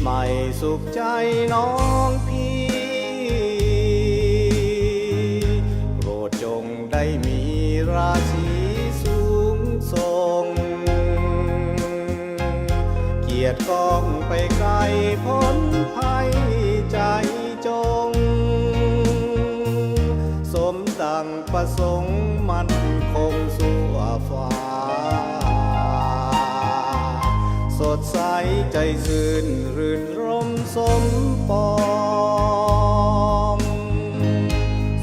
ໃໝ່ສຸກໃຈນ້ອງພີ່ ໂປດຈົ່ງໄດ້ມີລາສີສູງສົ່ງ ກຽດກ້ອງໄປໄກພົ້ນໄພໃຈຈົ່ງ ສົມດັ່ງປະສົງໝັ້ນຄົງຊົ່ວຟ້າ ສົດໃສໃຈຊື່ນລື່ນ ລົມສົມປອງ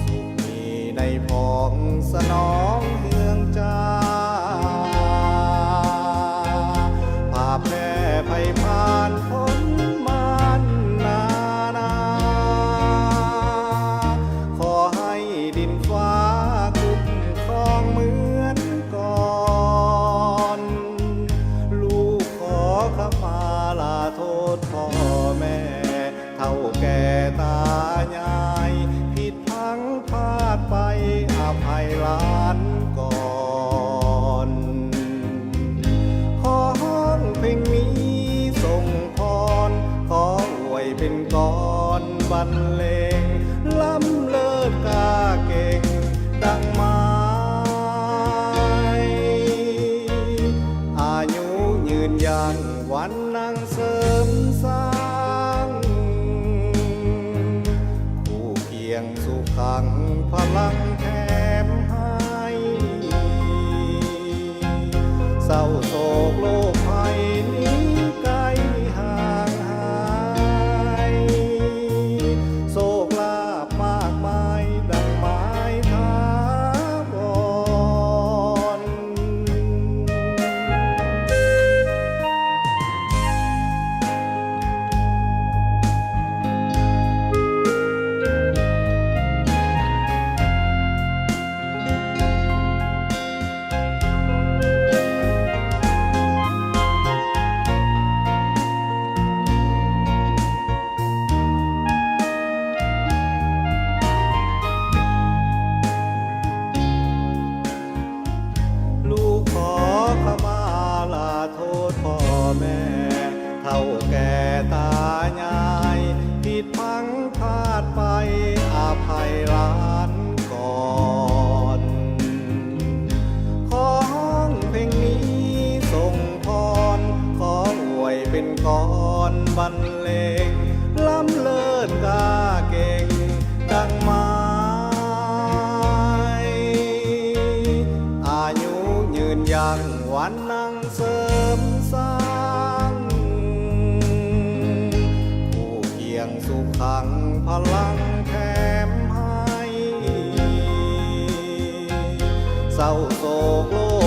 ສຸກມີໃນຜອງສະໜອງເຮືອງຈ້າ ພາແຜ່ໄພຜ່ານພົ້ນມານນານາ ຂໍໃຫ້ດິນຟ້າຄຸ້ມຄອງເໝືອນກ່ອນ ລູກຂໍຂະມາລາໂທດພໍ່ແມ່ ເຖົ້າແກ່ຕາຍາຍ ຜິດພລັ້ງພາດໄປ ອະໄພຫຼານກ່ອນ ຂໍຮ້ອງເພງນີ້ສົ່ງພອນ ຂໍອວຍເປັນກອນບັນເລງ ລ້ຳເລີດກ້າເກັ່ງດັ່ງໝາຍ ອາຍຸຍືນຍັງວັນ ນັ່ງເສີມສ້າງ ຄູ່ຄຽງສຸຂັງພະລັງແຖມໃຫ້ ເສົ້າໂສກໂລກໄພໜີໄກຫ່າງຫາຍ ໂຊກລາບມາກມາຍດັ່ງໝາຍຖາວອນ. ລູກຂໍຂະມາລາໂທດພໍ່ແມ່ ເຖົ້າແກ່ຕາຍາຍ ຜິດພລັ້ງພາດໄປ ອະໄພຫຼານກ່ອນ ຂໍຮ້ອງເພງນີ້ສົ່ງພອນ ຂໍອວຍເປັນກອນບັນເລງ ລ້ຳເລີດກ້າເກັ່ງດັ່ງໝາຍ ອາຍຸຍືນຍັງວັນນັ່ງເສີມສ້າງ ຄູ່ຄຽງສຸຂັງພະລັງແຖມໃຫ້ ເສົ້າໂສກໂລ